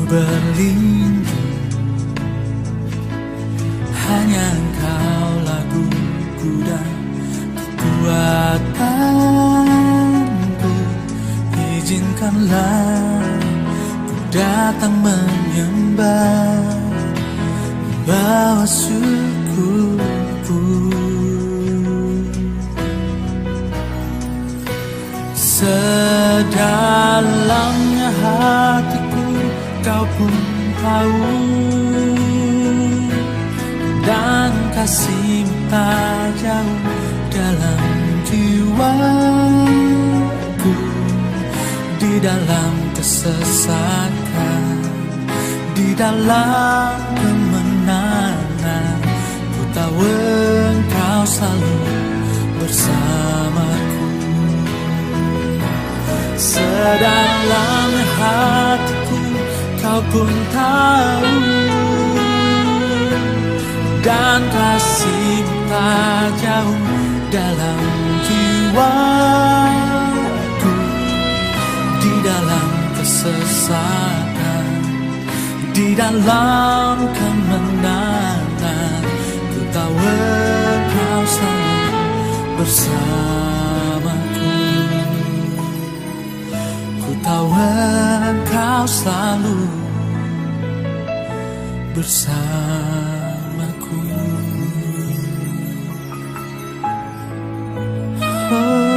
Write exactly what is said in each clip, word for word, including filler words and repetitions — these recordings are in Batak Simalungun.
Berlindung, hanya Engkau lagu ku dan kekuatanku. Izinkanlah ku datang menyembah, bawa syukurku. Sedalamnya hatiku, Kau pun tahu, dan kasih-Mu tak jauh dalam jiwaku. Di dalam kesesakan, di dalam kemenangan, ku tahu Engkau selalu bersamaku. Sedalam hatiku, Kau pun tahu, dan kasih-Mu tak jauh dalam jiwaku. Di dalam kesesakan, di dalam kemenangan, ku tahu Engkau selalu bersamaku. Ku tahu Engkau selalu bersamaku. Oh.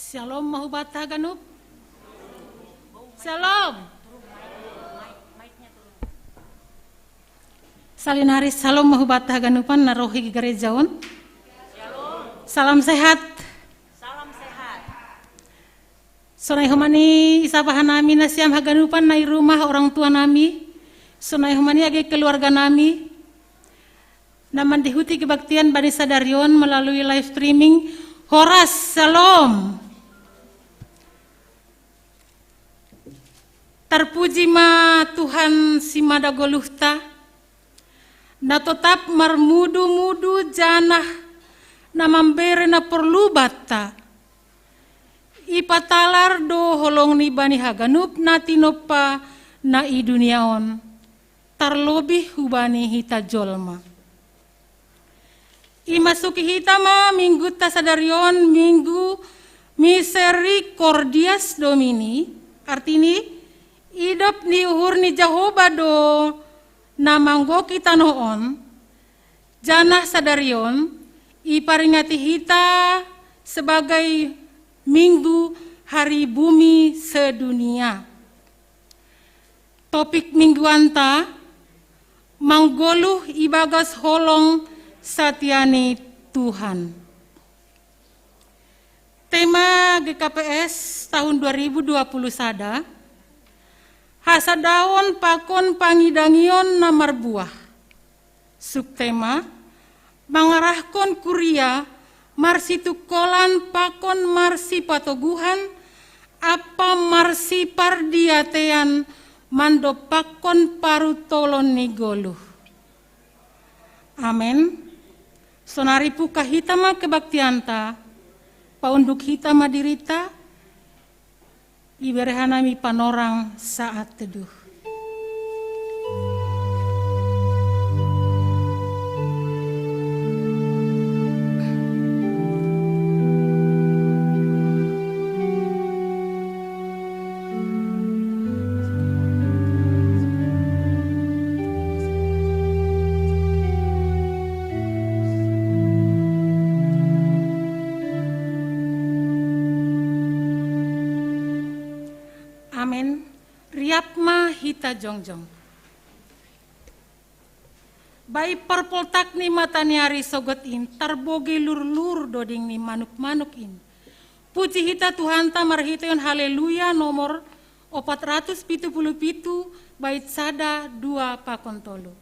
Shalom mahubata haganup. Shalom. Salinari shalom mahubata haganupan na roh higi garejaon. Salam sehat. Salam sehat. Sonai humani isabahan nami na siam haganupan na i rumah orang tua nami. Sonai humani age keluarga nami na mandihuti kebaktian bani sadarion melalui live streaming. Horas, shalom. Tarpuji ma Tuhan si mada goluhta, na totap marmudu-mudu janah na mambere na porlu banta. Ipatalar do holong ni bani haganup na tinompa na i dunia on, tarlobih hubani hita jolma. Imasuki hita ma minggunta sadarion minggu Misericordias Domini, artini idop ni uhur ni Jahoba do na manggoki tanoh on, janah sadarion iparingati hita sebagai minggu hari bumi sedunia. Topik mingguanta, manggoluh ibagas holong satia ni Tuhan. Tema G K P S tahun dua ribu dua puluh sada, hasadaon pakon pangidangion na marbuah. Subtema, mangarahkon kuria marsitungkolan pakon marsipatoguhan ampa marsipardiatean mandompakkon parutolon ni goluh. Amen. Sonari puka hita ma kebaktianta, paunduk hita ma dirita, ibere hanami panorang saat teduh. Amen. Riap ma hita jongjong. Bai parpoltak ni mataniari sogot in tarbogei lurlur doding ni manuk-manuk in. Puji hita Tuhanta marhitehon Haleluya nomor opat ratus pitu puluh pitu, bait sada, dua pakon tolu.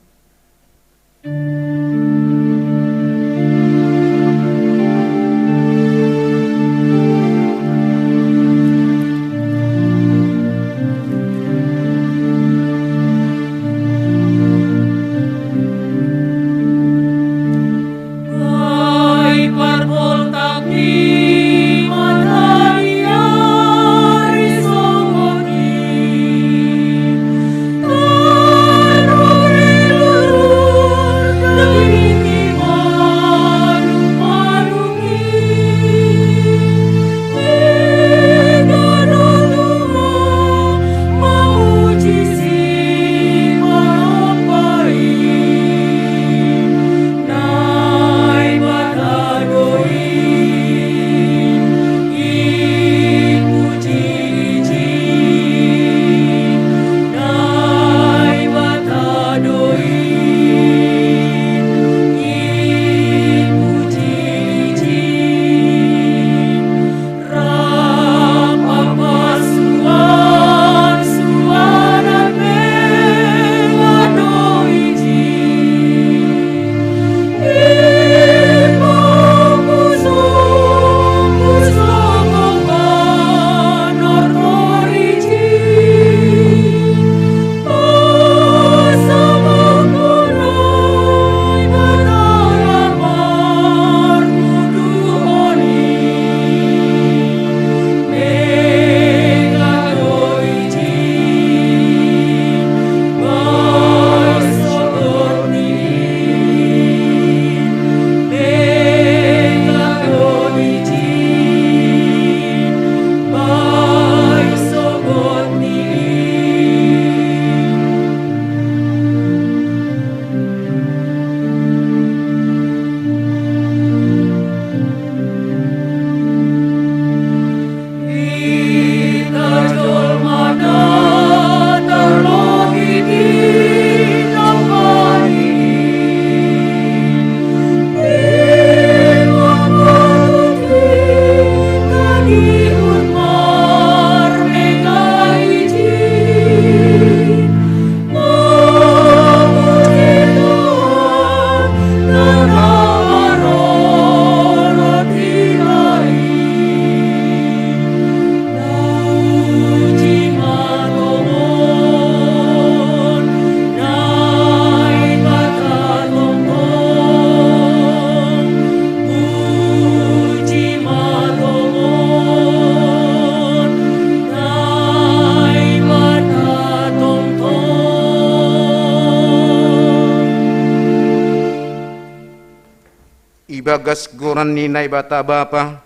Ibagas goran ni Naibata Bapa,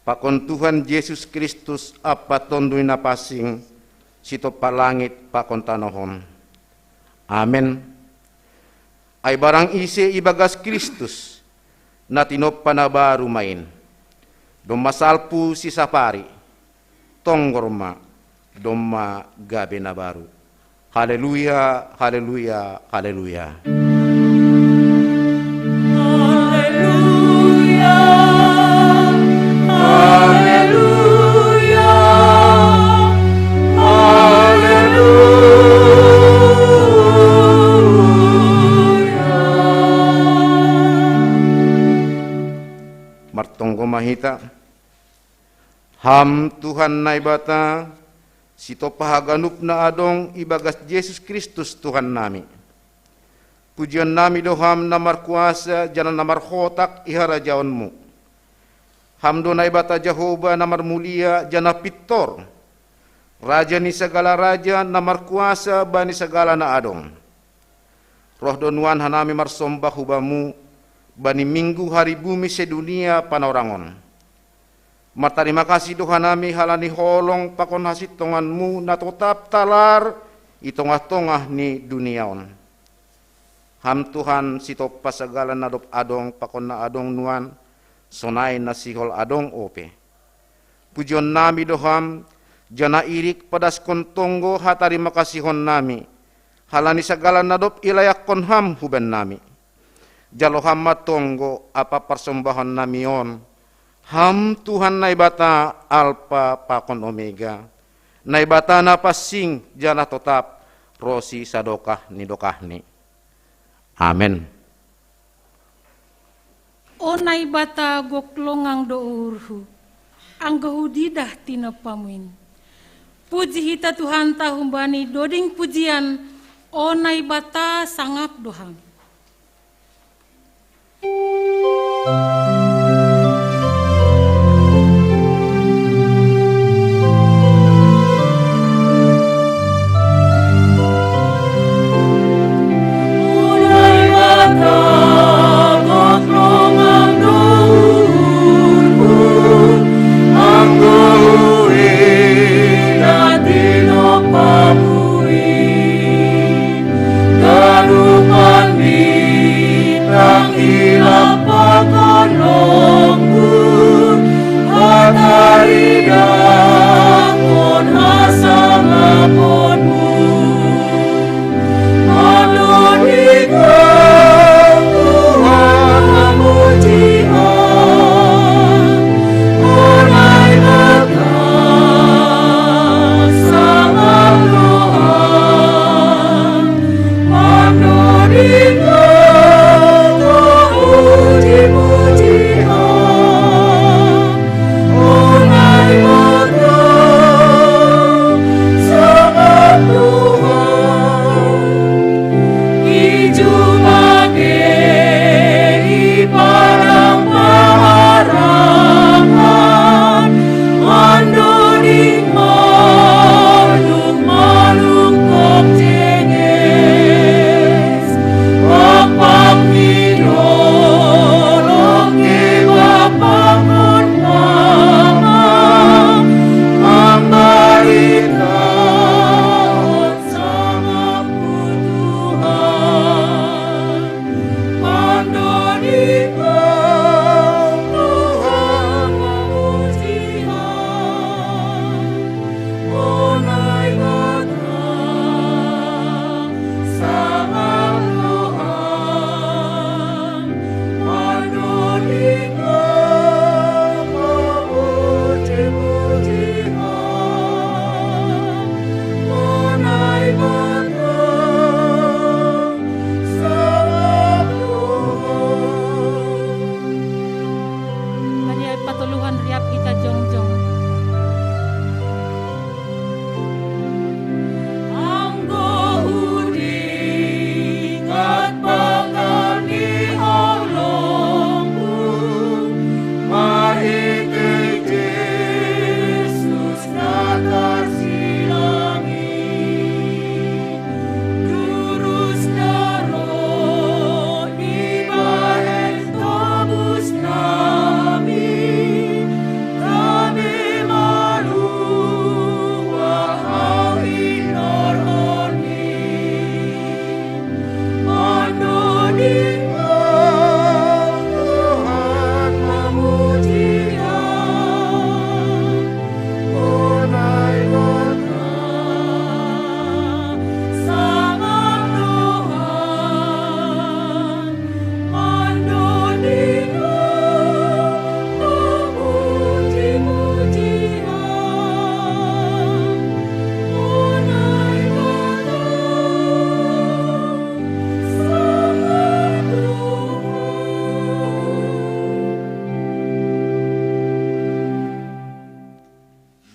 pakon Tuhan Jesus Kristus Ampa Tonduy Napansing, sitopa langit pakon tanoh on. Amen. Ai barang ise ibagas Kristus, na tinompa na baru ma in. Domma salpu sisapari, tonggor ma, domma gabe na baru. Haleluya, haleluya, haleluya. Haleluya, haleluya, haleluya. Martonggo ma hita. Ham Tuhan Naibata, sitopa haganup na adong ibagas Jesus Kristus Tuhannami. Pujionnami do Ham na markuasa janah na marhotak i harajaonMu. Ham do Naibata Jahowa na marmulia janah pintor, Raja ni sagala raja na markuasa bani sagala na adong. Roh do nuan hanami marsombah hu Bamu, bani minggu hari bumi sedunia panorang on. Martarima kasih do hanami halani holong pakon hasintonganMu na totap talar i tongah-tongah ni dunia on. Ham Tuhan sitopa sagala na dob adong pakon na adong nuan, sonai na sihol adong ope. Pujionnami do Ham, janah irik padaskon tonggo hatarima kasihonnami, halani sagala na dob ilayakkon Ham hu bannami. Jalo Ham ma tonggo ampa parsombahonnami on, Ham Tuhan Naibata, Alpa pakon Omega, Naibata na pansing janah totap, ronsi sadokah ni dokahni. Amen. O Naibata, gok longang do uhurhu, anggo hudidah tinompamu in. Puji hita Tuhanta humbani doding pujian, o Naibata, sangap do Ham.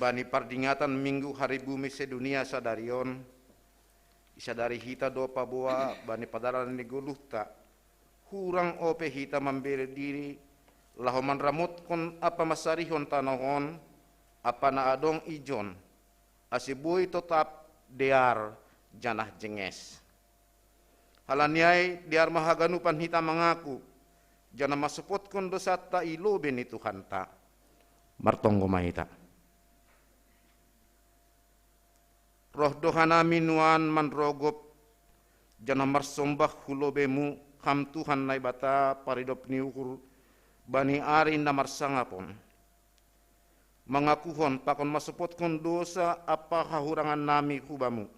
Bani pardingatan Minggu hari bumi sedunia sadari on, isadari hita do paboa bani padalan ni goluhta, hurang ope hita mambere diri, laho manramotkon ampa mansarihon tanoh on, ampa na adong ijon, ase boi totap dear janah jenges. Halani ai dear ma haganupan hita mangaku, janah mansopotkon dousanta i lobei ni Tuhanta. Martonggo ma hita. Roh do hanami nuan manrogop, janah marsombah hu lobeiMu, Ham Tuhan Naibata paridop ni uhur, bani ari na marsangap on, mangakuhon pakon mansopotkon dousa ampa hahurangannami hu Bamu.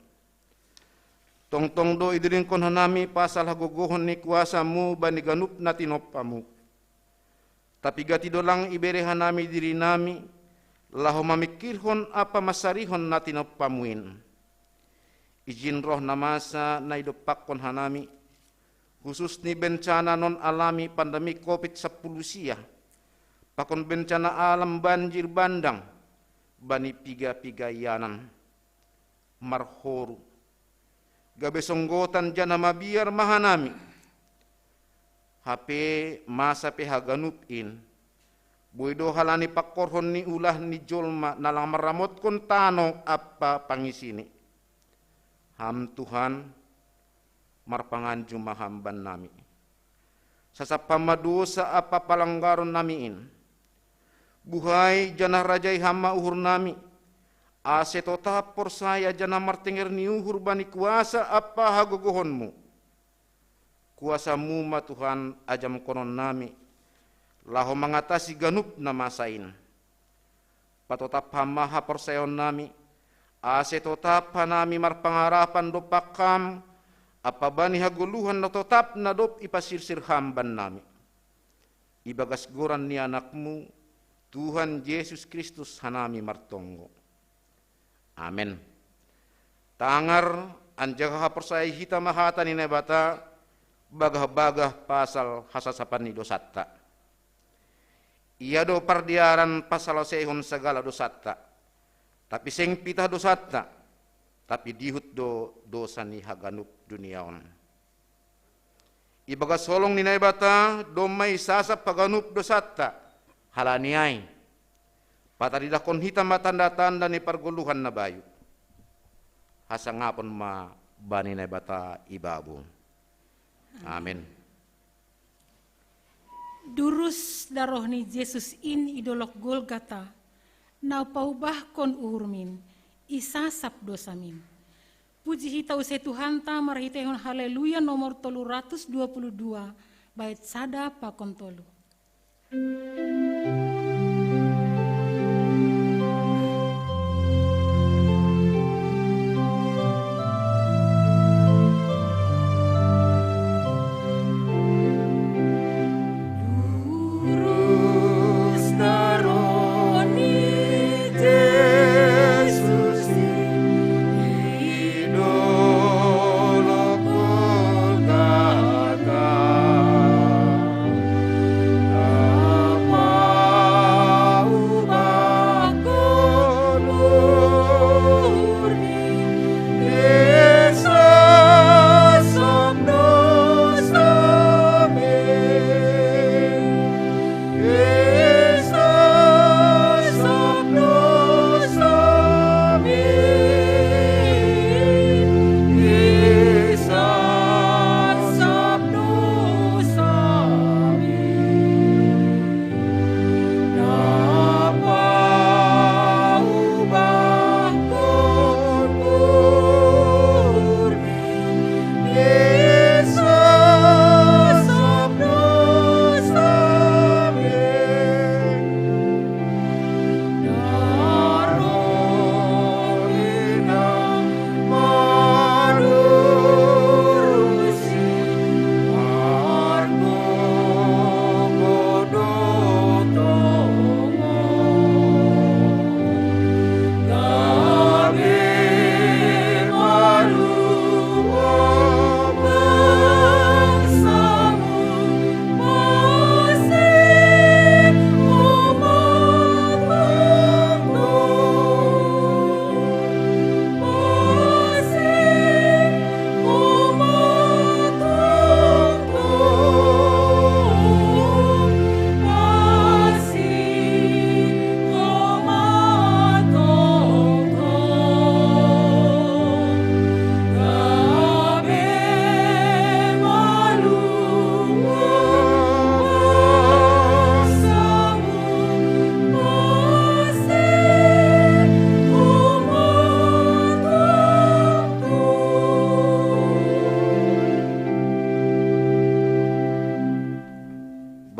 Tongtong do idilingkon hanami pasal hagogohon ni kuasaMu bani ganup na tinompaMu. Tapi gati do lang ibere hanami dirinami, laho mamingkirhon ampa mansarihon na tinompaMu in. Ijin roh na masa na idompakkon hanami, husus ni bencana na alami pandemi covid sampulu sia, pakon bencana alam banjir bandang, bani piga-piga ianan, marhoru, gabe songgotan janah mabiar ma hanami. Hape masa pe haganup in, boi do halani pangkorhon ni ulah ni jolma na lang manramotkon tanoh ampa pangisini. Ham Tuhan, marpanganju ma Ham bannami. Sasap Ham ma dousa ampa palanggaronnami in. Buhai janah rajai Ham ma uhurnami, ase totap porsaya janah martenger ni uhur bani kuasa ampa hagogohonMu. KuasaMu ma Tuhan ajamkononnami, laho mangatasi ganup na masa in. Patotap Ham ma haporsayaonnami, ase totap hanami marpangarapan dompak Ham, ampa bani hagoluhan na totap na dob ipasirsir Ham bannami. Ibagas goran ni AnakMu, Tuhan Jesus Kristus hanami martonggo. Amen. Tangar, anjaha haporsayai hita ma hata ni Naibata, bagah-bagah pasal hasasapan ni dousanta. Ia do pardearan pansaleseihon sagala dousanta, tapi seng pitah dousanta, tapi dihut do dousa ni haganup dunia on. Ibagas holong ni Naibata domma isasap haganup dousanta. Halani ai, pataridahkon hita ma tanda-tanda ni pargoluhan na bayu. Hasangapon ma bani Naibata ibabo. Amen. Durus daroh ni Jesus in i dolok Golgata, na paubahkon uhurmin, isasap dousamin. Puji hita use Tuhanta marhiteihon Haleluya nomor tolu ratus dua puluh dua, bait sada pakon tolu.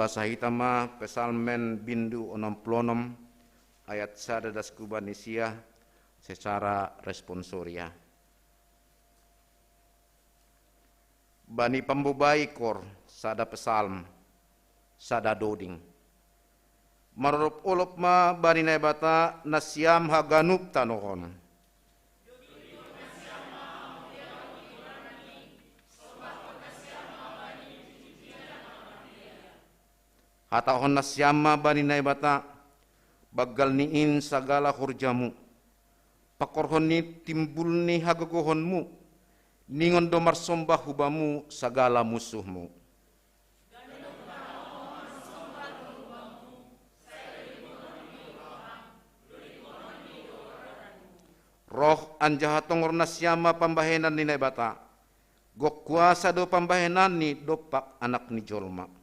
Basa hita ma Psalmen bindu onom puluh onom ayat sada das kubanisia secara responsoria. Bani pambobai kor sada psalm, sada doding. Marorop olop ma bani Naibata nasiam haganup tanohon. Hatahon nasiam ma bani Naibata, banggal ni in sagala horjamu, pakorhon ni timbul ni hagogohonmu, ningon do marsombah hubamu sagala musuhmu. Roh anjaha tongor nasiam ma pambahenan ni Naibata, gok kuasa do pambahenanni dompak Anak ni jolma.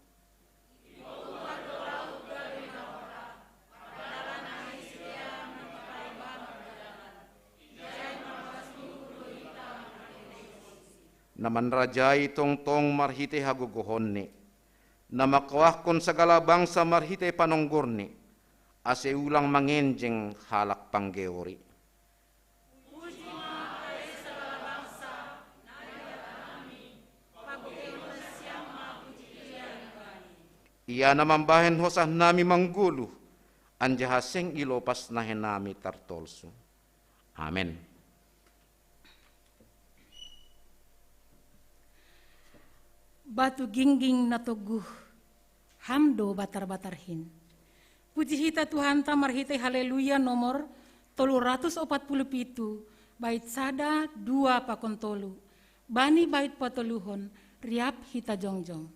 Na manrajai tongtong marhitei hagogohonni, na mangkoahkon sagala bangsa marhitei panonggorni, ase ulang mangenjeng halak panggeori. Ia na mambahen hosahnami manggoluh, anjaha seng ilopas nahenami tartolsu. Amen. Batu gingging na toguh, Ham do batar-batar hin. Puji hita Tuhanta marhitei Haleluya nomor tolu ratus opat puluh pitu, bait sada, dua pakon tolu. Bani bait patoluhon, riap hita jongjong.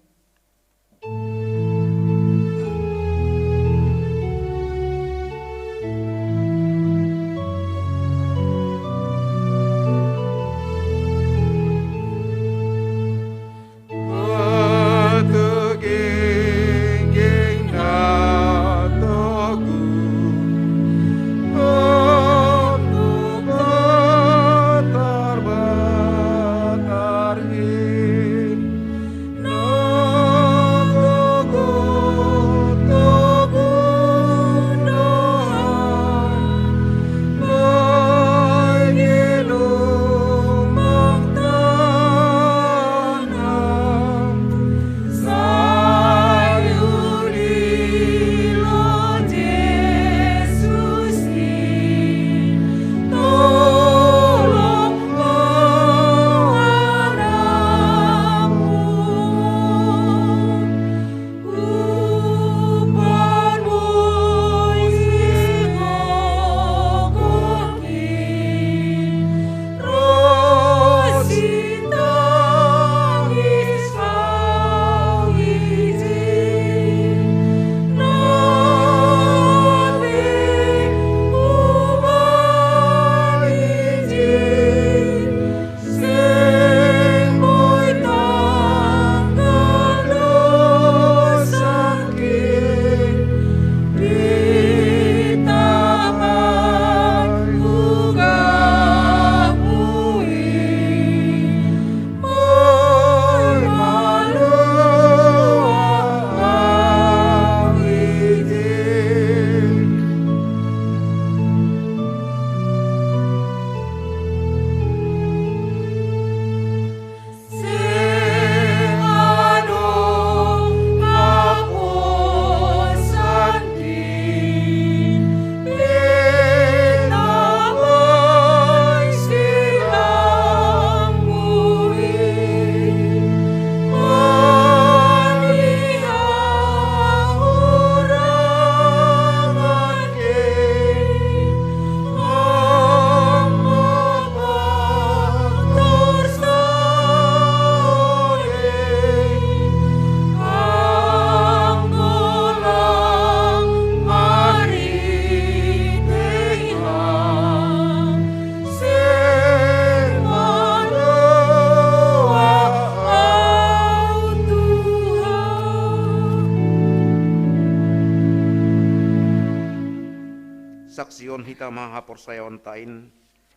Saksihon hita ma haporsayaonta in,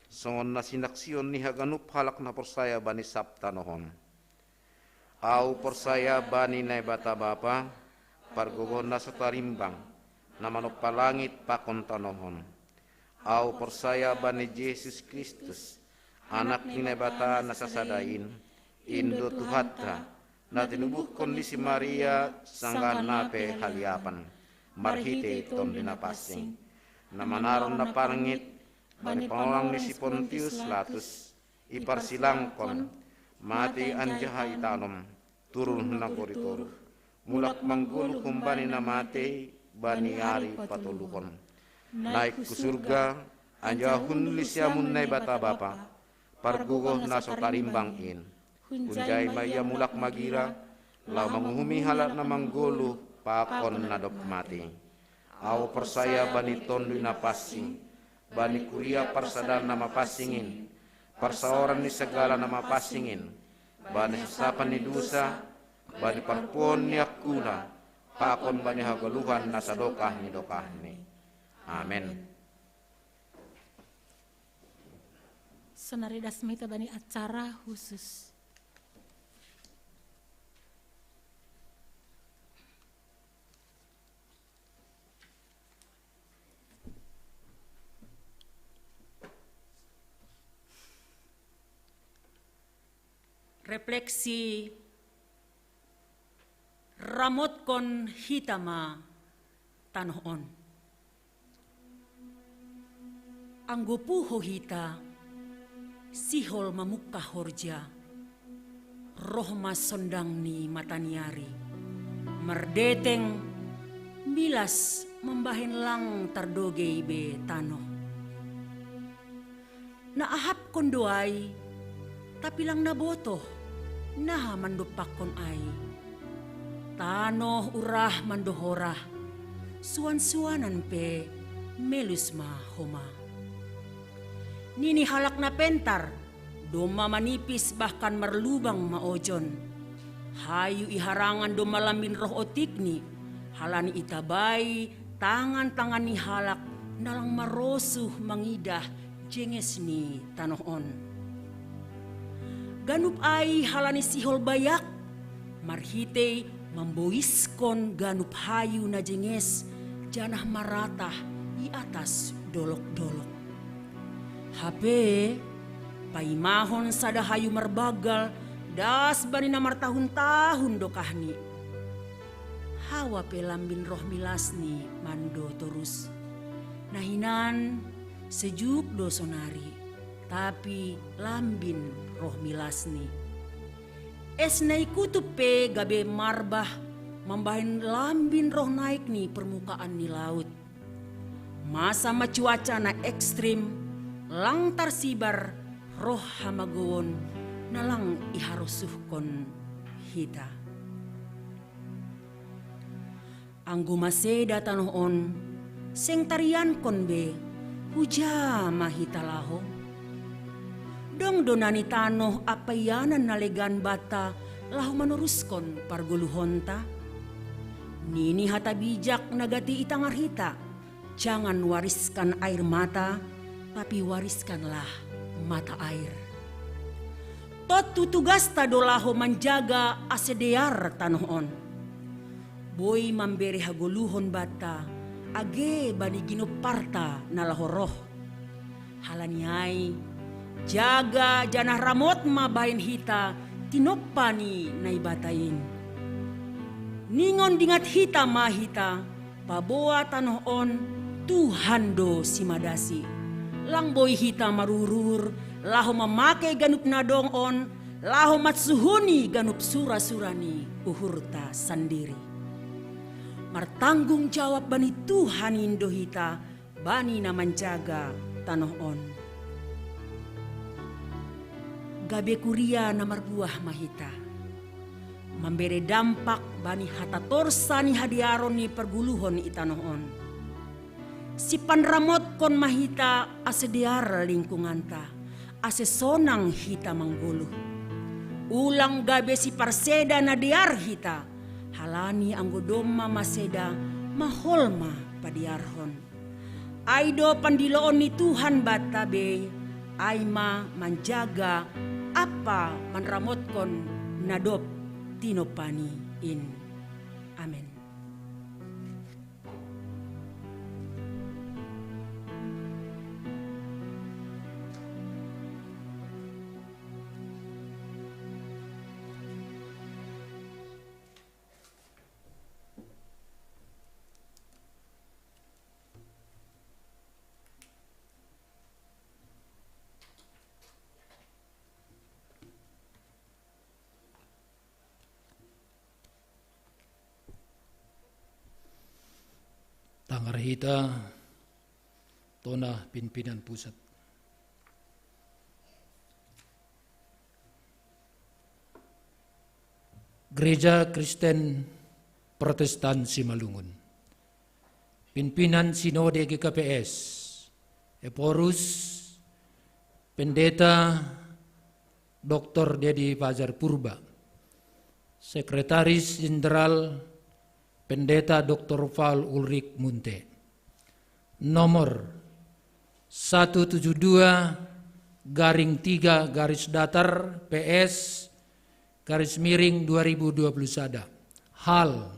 songon na sinaksihon ni haganup halak na porsaya bani sab tanoh on. Ahu porsaya bani Naibata Bapa, pargogohon na so tarimbang, na manompa langit pakon tanoh on. Ahu porsaya bani Jesus Kristus, Anak ni Naibata na sasada in, in do Tuhanta, na tinubuhkon ni si Maria sanggah na pe haliapan, marhitei Tonduy Napansing, na manaron na parngit bani panolang ni si Pontius Latus, iparsilangkon, matei anjaha itanom, turun hu nagori toruh, mulak manggoluh humbani na matei bani ari patoluhon. Naik hu surga, anjaha hundul di siamun Naibata Bapa, pargogoh na so tarimbang in. Hunjai ma Ia mulak magira, laho manguhumi halak na manggoluh pakon na dob matei. Ahu porsaya bani Tonduy Napansing, bani kuria parsadaan na mapansing in, parsaoran ni sagala na mapansing in, bani hasapan ni dousa, bani parpuon ni angkuna, pakon bani hagoluhan na sadokah ni dokahni. Amen. Sonari das ma hita bani acara khusus. Refleksi: ramotkon hita ma tanoh on. Anggo puho hita, sihol mamungkah horja, roh ma sondang ni mataniari, mardeteng, milas, mambahen lang tardogei be tanoh. Na ahapkon do ai, tapi lang nabotoh, naha mandompakkon ai. Tanoh urah mandohorah, suan-suanan pe melus ma homa. Nini halak na pentar, domma manipis bahkan marlubang ma ojon. Hayu iharangan domma lambin roh otikni, halani itabai tangan-tangan ni halak na lang marosuh mangidah jenges ni tanoh on. Ganup ai halani sihol bayak, marhitei mamboiskon ganup hayu na jenges, janah maratah i atas dolok-dolok. Hape, paimahon sada hayu marbanggal, das bani na martahun-tahun dokahni. Hawa pe lambin roh milasni mando torus. Na hinan sejuk do sonari, tapi lambin roh milasni. Es na ikutup pe gabe marbah mambahen lambin roh naik ni permukaan ni laut. Masa ma cuaca na ekstrim, lang tarsibar roh hamagouon na lang iharosuhkon hita. Anggo maseda tanoh on, seng tariankon be, huja ma hita laho? Dong do na ni tanoh ampa ianan na legan banta laho manoruskon pargoluhonta? Nini hata bijak na gati itangar hita, jangan wariskan air mata, tapi wariskanlah mata air. Tontu tugasta do laho manjaga ase dear tanoh on. Boi mambere hagoluhon banta, age bani ginomparta na laho roh. Halani ai, jaga janah ramot ma bahen hita tinompa ni Naibata in. Ningon dingat hita ma hita, paboa tanoh on Tuhan do simadasi. Lang boi hita maruhur-uhur laho mamake ganup na dong on laho mansuhuni ganup sura-sura ni uhurta sandiri. Martanggung jawab bani Tuhan in do hita bani na manjaga tanoh on. Gabe kuria na marbuah ma hita, mambere dampak bani hatatorsa ni hadearon ni pargoluhon i tanoh on. Sipanramotkon ma hita ase dear lingkunganta, ase sonang hita manggoluh. Ulang gabe siparseda na dear hita, halani anggo domma maseda, mahol ma padearhon. Ai do pandiloon ni Tuhan banta be, ai ma manjaga ampa manramotkon na dob tinompani in. Amen. Sanggar hita, tona pimpinan pusat. Gereja Kristen Protestan Simalungun. Pimpinan Sinode G K P S, Ephorus, Pendeta Doktor Dedi Fajar Purba. Sekretaris Jenderal, Pendeta Doktor Paul Ulrik Munte. Nomor satu tujuh dua garing tiga garis datar P S garis miring dua ribu dua puluh sada. Hal: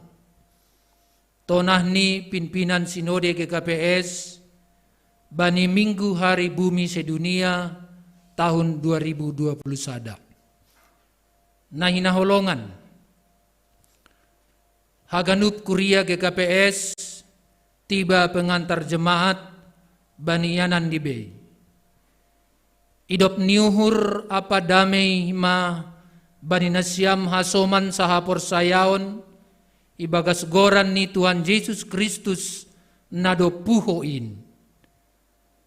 tonahni pimpinan Sinode G K P S bani Minggu Hari Bumi Sedunia tahun dua ribu dua puluh sada. Na hinaholongan: haganup kuria G K P S tiba pengantar jemaat bani ianan ni bei. Idop ni uhur ampa dame ma bani nasiam hasoman sahaporsayaon ibagas Goran ni Tuhan Jesus Kristus na dob puho in.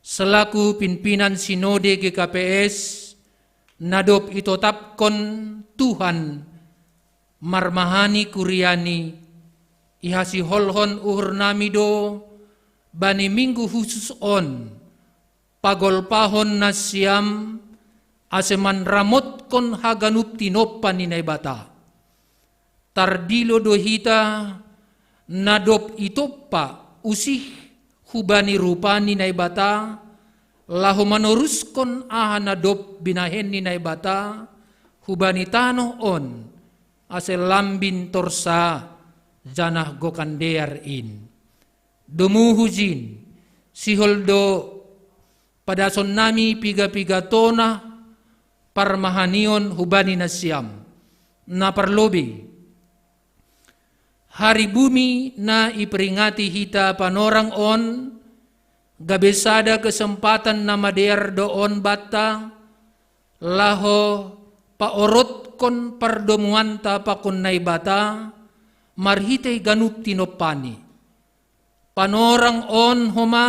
Selaku pimpinan Sinode G K P S na dob itotapkon Tuhan marmahani kuriaNi, ihasiholhon uhurnami do bani Minggu husus on pagolpahon nasiam ase manramotkon haganup tinompa ni Naibata. Tardilo do hita na dob itompa usih hubani rupa ni Naibata, laho manoruskon aha na dob binahen ni Naibata hubani tanoh on, ase lambin torsa janah gokan dear in. Domu hujin, sihol do padasonnami piga-piga tonah parmahanion hubani nasiam. Na parlobei, Hari Bumi na iperingati hita panorang on, gabe sada kesempatan na madear do on banta, laho paorotkon pardomuanta pakon Naibata marhitei ganup tinompaNi. Panorang on homa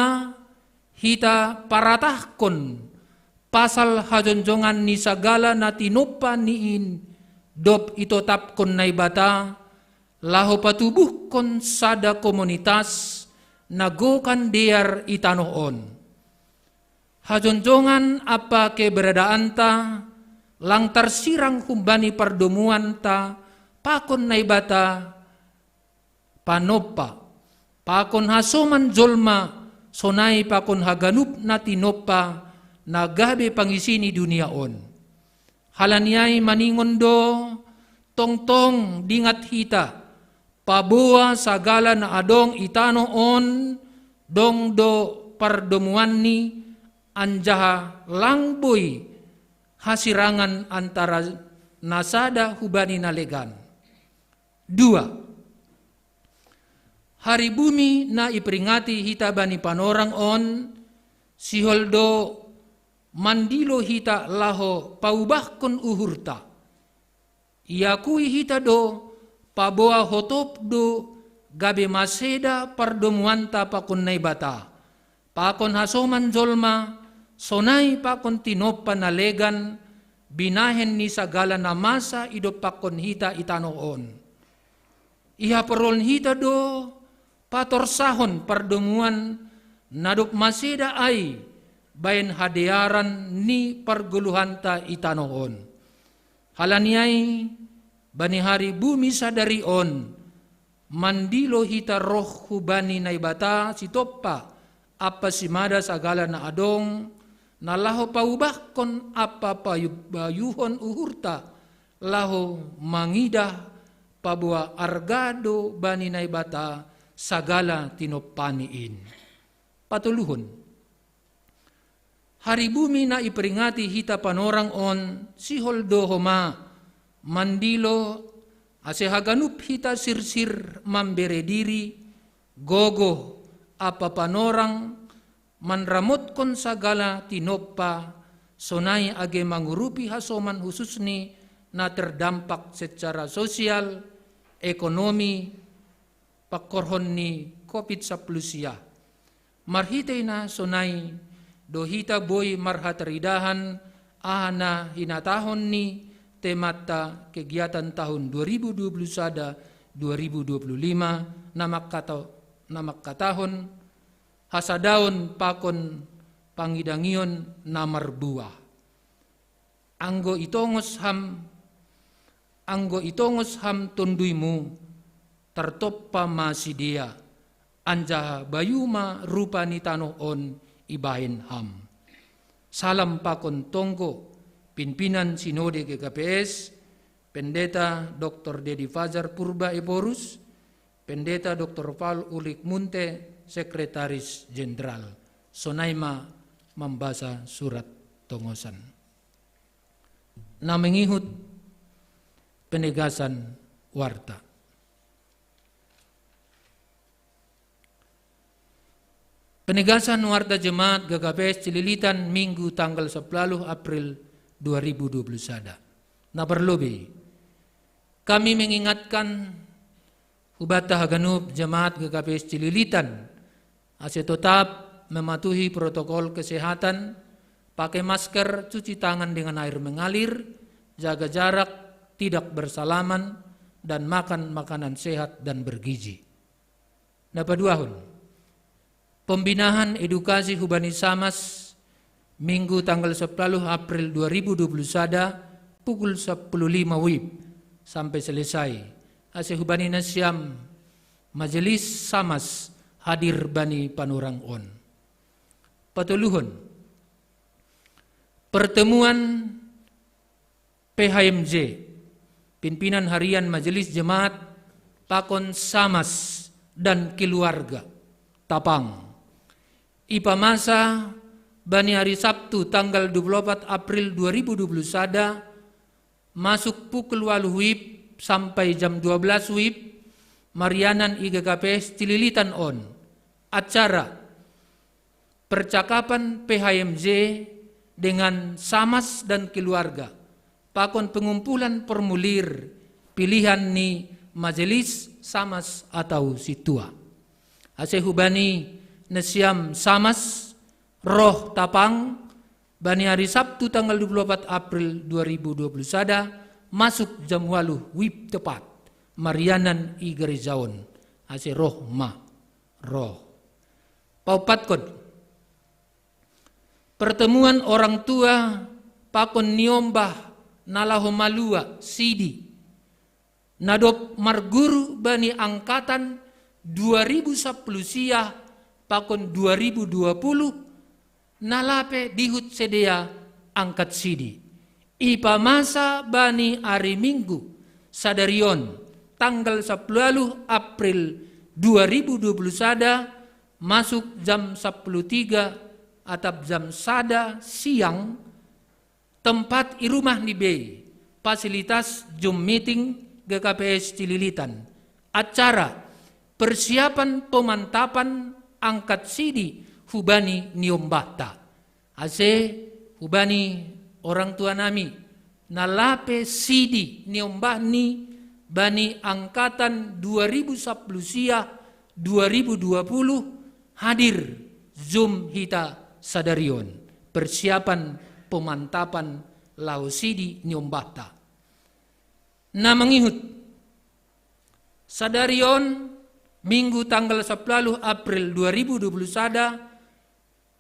hita paratahkon pasal hajonjongan ni sagala na tinompa ni in dob itotapkon Naibata, laho patubuhkon sada komunitas na gokan dear i tanoh on. Hajonjongan ampa keberadaanta lang tarsirang humbani pardomuanta pakon Naibata panompa, pakon hasoman jolma, sonai pakon haganup na tinompa na gabe pangisi ni dunia on. Halani ai maningon do, tongtong dingat hita, paboa sagala na adong i tanoh on, dong do pardomuanni, anjaha lang boi hasirangan antara na sada hubani na legan. Dua, Hari Bumi na iperingati hita bani panorang on, sihol do mandilo hita laho paubahkon uhurta. Iakui hita do, paboa hotop do gabe maseda pardomuanta pakon Naibata, pakon hasoman jolma, sonai pakon tinompa na legan, binahen ni sagala na masa idompakkon hita i tanoh on. Ihaporluhon hita do patorsahon pardomuan na dob maseda ai bahen hadearan ni pargoluhanta i tanoh on. Halani ai, bani Hari Bumi sadari on, mandilo hita roh hubani Naibata sitompa ampa simada sagala na adong, na laho paubahkon ampa payu-, bayuhon uhurta, laho mangidah paboa arga do bani Naibata sagala tinompaNi in. Patoluhon, Hari Bumi na iperingati hita panorang on, sihol do homa mandilo ase haganup hita sirsir mambere diri, gogoh ampa panorang manramotkon sagala tinompa, sonai age mangurupi hasoman hususni na terdampak secara sosial, ekonomi, pakkorhon ni covid sapuluh sia. Marhitei na sonai do hita boi marhataridahan aha na hinatahon ni temanta kegiatan tahun dua ribu dua puluh sada dua ribu dua puluh lima na mangkata-, na mangkatahon hasadaon pakon pangidangion na marbuah. Anggo itongos ham, anggo itongos ham tonduymu, tartompa ma sidea, anjaha bayu ma rupa ni tanoh on ibahen ham. Salam pakon tonggo, pimpinan Sinode G K P S, Pendeta Doktor Dedi Fajar Purba Ephorus, Pendeta Doktor Paul Ulrich Munthe, Sekretaris Jenderal. Sonai ma mambasa surat tongosan. Na mangihut penegasan warta. Penegasan warta Jemaat G K P S Cililitan, Minggu tanggal sepuluh April dua ribu dua puluh sada. Na parlobei, kami mengingatkan hubanta haganup Jemaat G K P S Cililitan, ase totap mematuhi protokol kesehatan, pakai masker, cuci tangan dengan air mengalir, jaga jarak, tidak bersalaman, dan makan makanan sehat dan bergizi. Na paduahon, pembinahan edukasi hubani Samas, Minggu tanggal sepuluh April dua ribu dua puluh sada, pukul sepuluh lima wib, sampai selesai. Ase hubani nasiam Majelis Samas hadir bani panorang on. Patoluhon, pertemuan P H M J, Pimpinan Harian Majelis Jemaat, pakon Samas dan keluarga, Tapang. Ipamasa bani ari Sabtu tanggal dua puluh opat April dua ribu dua puluh sada, masuk pukul waluh wib sampai jam dua belas wib, marianan i G K P S Cililitan on. Acara percakapan P H M J dengan Samas dan keluarga, pakon pengumpulan formulir pilihan ni Majelis Samas atau Sintua. Ase hubani nasiam Samas roh Tapang bani ari Sabtu tanggal dua puluh opat April dua ribu dua puluh sada, masuk jam waluh wib tepat, marianan i gereja on, ase roh ma, roh. Paopatkon, pertemuan orang tua pakon niombah na laho malua, sidi, na dob marguru bani angkatan dua ribu sapuluh sia pakon dua ribu dua puluh, na lape dihut sidea angkat sidi. Ipamasa bani ari Minggu sadari on, tanggal sapuluh waluh April dua ribu dua puluh sada, masuk jam sapuluh tiga atap jam sada siang, tempat i rumah ni bei, fasilitas Zoom meeting G K P S Cililitan. Acara persiapan pemantapan angkat sidi hubani niombahta. Ase hubani orang tua nami, na lape sidi niombahni bani angkatan dua ribu sapuluh sia dua ribu dua puluh, hadir Zoom hita sadari on, persiapan pemantapan laho sidi niombahta. Na mangihut, sadari on, Minggu tanggal sapuluh waluh April dua ribu dua puluh sada,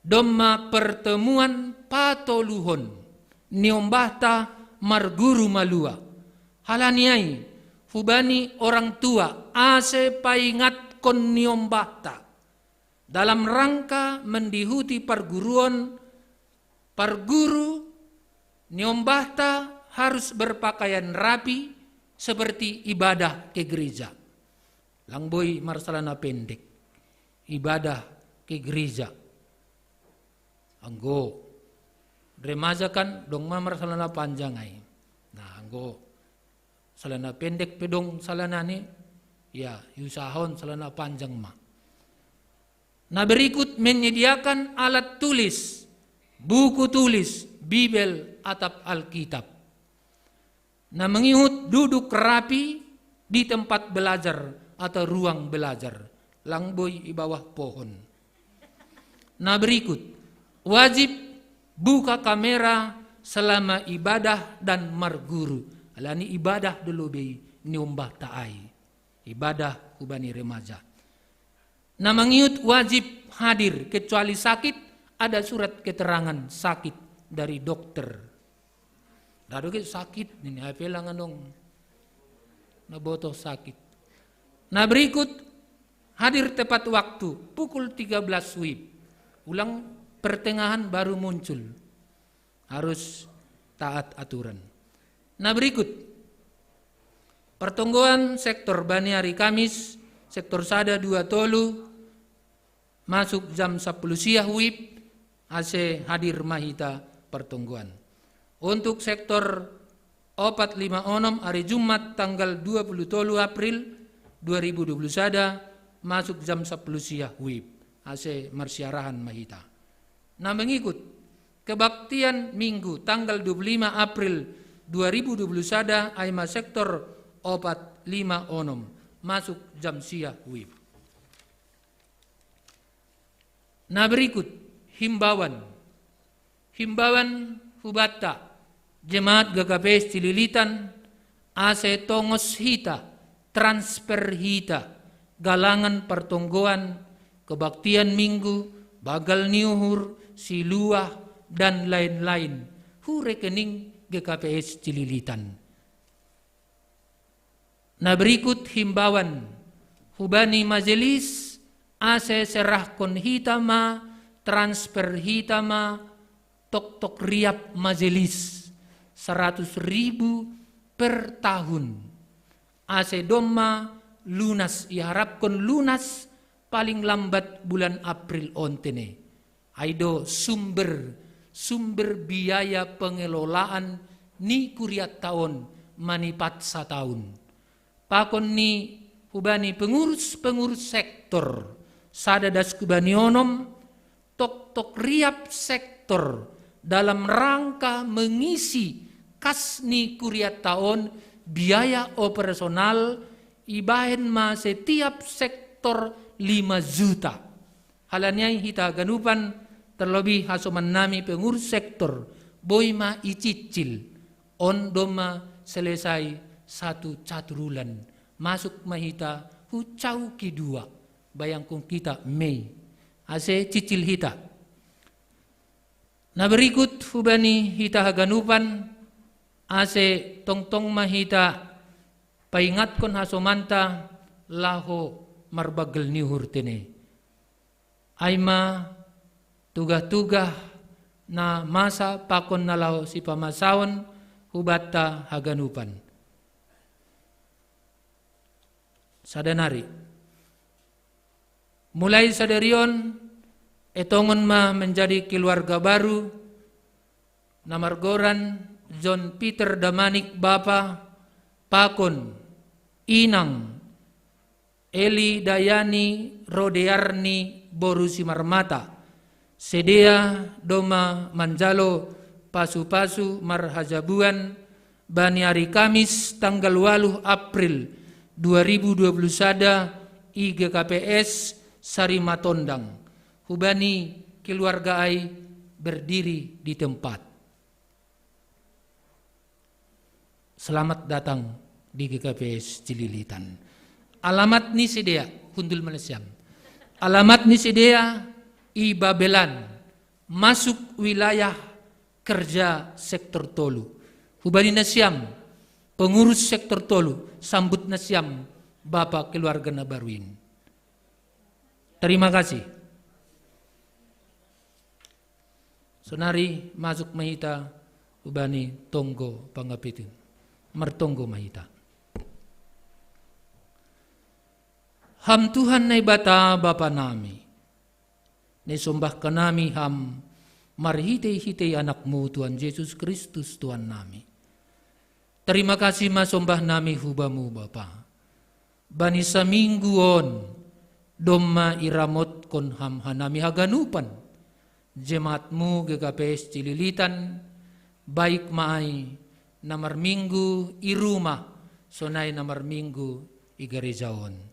domma pertemuan patoluhon niombahta marguru malua. Halani ai, hubani orang tua, ase paingatkon niombahta. Dalam rangka mendihuti parguruon, parguru niombahta harus berpakaian rapi seperti ibadah ke gereja. Lang boi marsalana pendek ibadah ke gereja. Anggo remaja kan dong ma marsalana panjang ai. Nah, anggo salana pendek pe dong salanani, ya, iusahahon salana panjang ma. Nah, berikut menyediakan alat tulis, buku tulis, Bibel atap Alkitab. Na mangihut duduk rapi di tempat belajar atau ruang belajar, lang boi i bawah pohon. Na berikut, wajib buka kamera selama ibadah dan marguru. Alani ibadah do lobei ni umbah ta ai. Ibadah hubani remaja. Na mangiut wajib hadir, kecuali sakit, ada surat keterangan sakit dari dokter. Dado ke sakit nini, ai pe lang adong na botoh sakit. Na berikut, hadir tepat waktu, pukul tiga belas wib. Ulang pertengahan baru muncul. Harus taat aturan. Na berikut, pertonggoan sektor bani ari Kamis, sektor sada, dua, tolu, masuk jam sapuluh siah wib, ase hadir ma hita pertonggoan. Untuk sektor opat, lima, onom, ari Jumat tanggal dua puluh tolu April dua ribu dua puluh sada, masuk jam sapuluh siah wib, ase marsiarahan ma hita. Na mengikut kebaktian Minggu tanggal dua puluh lima April dua ribu dua puluh sada, ai ma sektor opat, lima, onom, masuk jam siah wib. Na berikut, himbauan. Himbauan hubanta, jemaat G K P S Cililitan, ase tongos hita, transfer hita, galangan pertonggoan, kebaktian Minggu, bagal ni uhur, siluah, dan lain-lain, hu rekening G K P S Cililitan. Na berikut himbauan hubani majelis, ase serahkon hita ma, transfer hita ma, toktok riap majelis, seratus ribu per tahun. Ase domma lunas, iharapkon lunas paling lambat bulan April on tene. Ai do sumber, sumber biaya pengelolaan ni kuriatta on manipat sataun. Pakon ni hubani pengurus-pengurus sektor, sada das hubani onom, toktok riap sektor dalam rangka mengisi kas ni kuriatta on, biaya operasional, ibahen ma setiap sektor lima juta. Halani ai hita haganupan, terlebih hasoman nami pengurus sektor, boi ma icicil, on domma selesai satu catur ulan, masuk ma hita hu cau kedua, bayangkon hita Mei, ase cicil hita. Na berikut hubani hita haganupan, ase tongtong ma hita paingatkon hasomanta laho marbagel ni uhur tene. Ai ma tugah-tugah na masa pakon na laho sipamasaon hubanta haganupan. Sada nari. Mulai sadari on, etongon ma menjadi keluarga baru, na margoran John Peter Damanik bapa, pakon, inang, Eli Dayani Rodearni boru Simarmata, sidea domma manjalo pasu-pasu marhajabuan bani ari Kamis tanggal waluh April dua ribu dua puluh sada i G K P S Sari Matondang, hubani keluarga ai berdiri di tempat. Selamat datang di G K P S Cililitan. Alamat ni sidea, hundul ma nasiam. Alamat ni sidea i Babelan, masuk wilayah kerja sektor tolu. Hubani nasiam, pengurus sektor tolu, sambut nasiam bapa keluarga na baru in. Terima kasih. Sonari masuk ma hita hubani tonggo pangapitin. Martonggo ma hita. Ham Tuhan Naibata Bapa nami, nisombahkan nami Ham marhitei-hitei Anakmu Tuhan Jesus Kristus Tuhan nami. Terima kasih ma sombah nami hu Bamu Bapa. Bani saminggu on, domma iramotkon Ham hanami haganupan, jemaat-Mu G K P S Cililitan, baik ma ai na marminggu i rumah, sonai na marminggu i gareja on.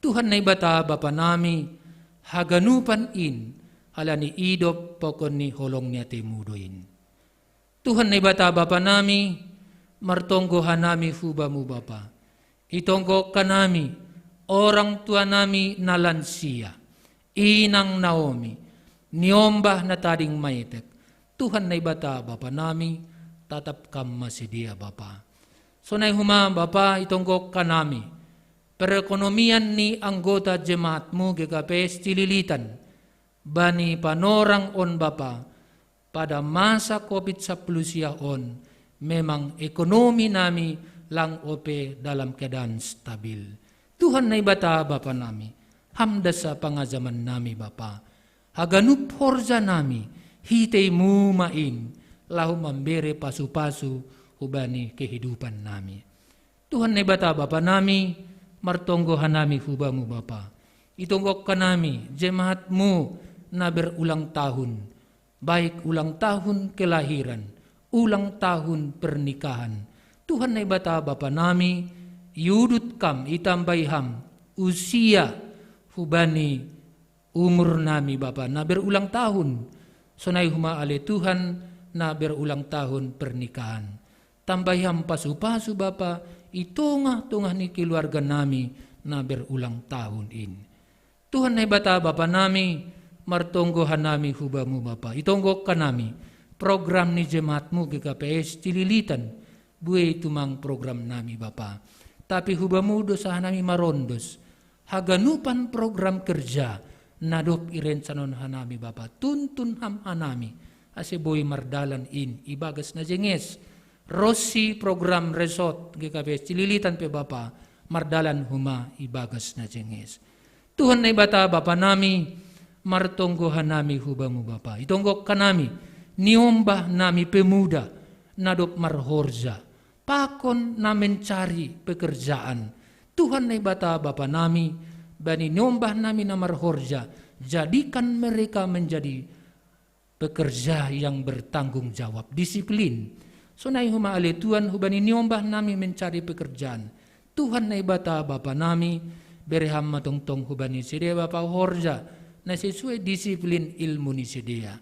Tuhan Naibata Bapa nami, haganupan in, ala ni idop pokon ni holong ni atemu do in. Tuhan Naibata Bapa nami, martonggo hanami hu Bamu Bapa. Itonggo hanami, orang tua nami na lansia, inang Naomi, niombah na tading maetek. Tuhan Naibata Bapa nami, tatap Kam ma sidea Bapa. Sonai homa Bapa, itonggo hanami perekonomian ni anggota jemaat-Mu G K P S Cililitan, bani panorang on Bapa, pada masa covid sapuluh sia on, memang ekonomi nami lang ope dalam keadaan stabil. Tuhan Naibata Bapa nami, Ham dasa pangajaman nami Bapa, haganup horja nami, hitei-Mu ma in, laho mambere pasu-pasu hubani kehidupan nami. Tuhan Naibata Bapa nami, martonggo hanami hu Bamu Bapa. Itonggo hanami, jemaat-Mu na berulang tahun, baik ulang tahun kelahiran, ulang tahun pernikahan. Tuhan Naibata Bapa nami, iudut Kam, itambai Ham usia hubani umur nami Bapa na berulang tahun. Sonai homa ale Tuhan na berulang tahun pernikahan. Tambai Ham pasu-pasu Bapa, i tongah-tongah ni keluarga nami na berulang tahun in. Tuhan Naibata Bapa nami, martonggo hanami hu Bamu Bapa. Itonggo hanami, program ni jemaat-Mu G K P S Cililitan, buei tumang program nami Bapa. Tapi hu Bamu do saha nami marondos, haganupan program kerja, na dob irencanahon hanami Bapa, tuntun Ham hanami, ase boi mardalan in ibagas na jenges. Ronsi program resort G K P S Cililitan pe Bapa, mardalan homa ibagas na jenges. Tuhan Naibata Bapa nami, martonggo hanami hu Bamu Bapa. Itonggo hanami, niombah nami pemuda, na dob marhorja, pakon na mencari pekerjaan. Tuhan Naibata Bapa nami, bani niombah nami na marhorja, jadikan mereka menjadi pekerja yang bertanggung jawab, disiplin. Sonai homa ale Tuhan hubani niombah nami mencari pekerjaan. Tuhan Naibata Bapa nami, bere Ham ma tongtong hubani sidea Bapa horja, na sesuai disiplin ilmu ni sidea.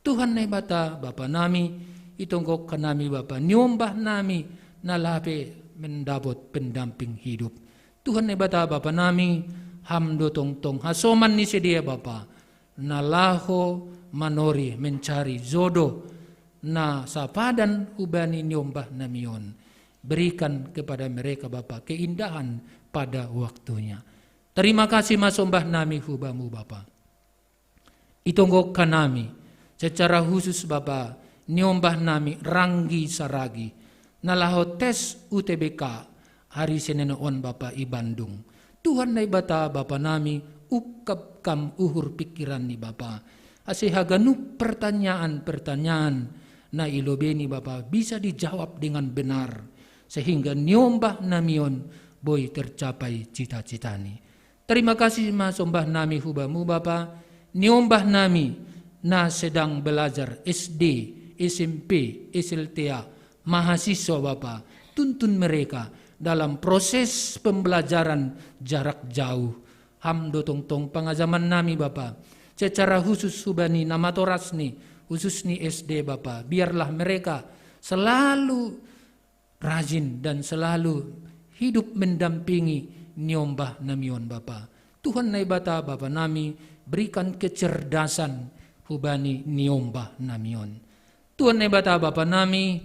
Tuhan Naibata Bapa nami, itonggo hanami Bapa, niombah nami na lape mendapot pendamping hidup. Tuhan Naibata Bapa nami, Ham do tongtong hasoman ni sidea Bapa, na laho manori mencari jodoh, na sapadan hubani niombah nami on. Berikan kepada mereka Bapa keindahan pada waktunya. Terima kasih ma sombah nami hu Bamu Bapa. Itonggo hanami, secara khusus Bapa, niombah nami Ranggi Saragi, na laho tes U T B K, hari Senin on Bapa i Bandung. Tuhan Naibata Bapa nami, ungkap Kam uhur pikiran ni Bapa. Ase haganup pertanyaan-pertanyaan, na i lobei ni Bapa bisa dijawab dengan benar. Sehingga niombah nami on boi tercapai cita-citani. Terima kasih ma sombah nami hu Bamu Bapa, niombah nami na sedang belajar S D, S M P, S L T A, mahasiswa Bapa, tuntun mereka dalam proses pembelajaran jarak jauh. Ham do tongtong pangajaman nami Bapa, secara khusus hubani namatorasni, khusus ni S D Bapa, biarlah mereka selalu rajin dan selalu hidup mendampingi niombah nami on Bapa. Tuhan Naibata Bapa nami, berikan kecerdasan hubani niombah nami on. Tuhan Naibata Bapa nami,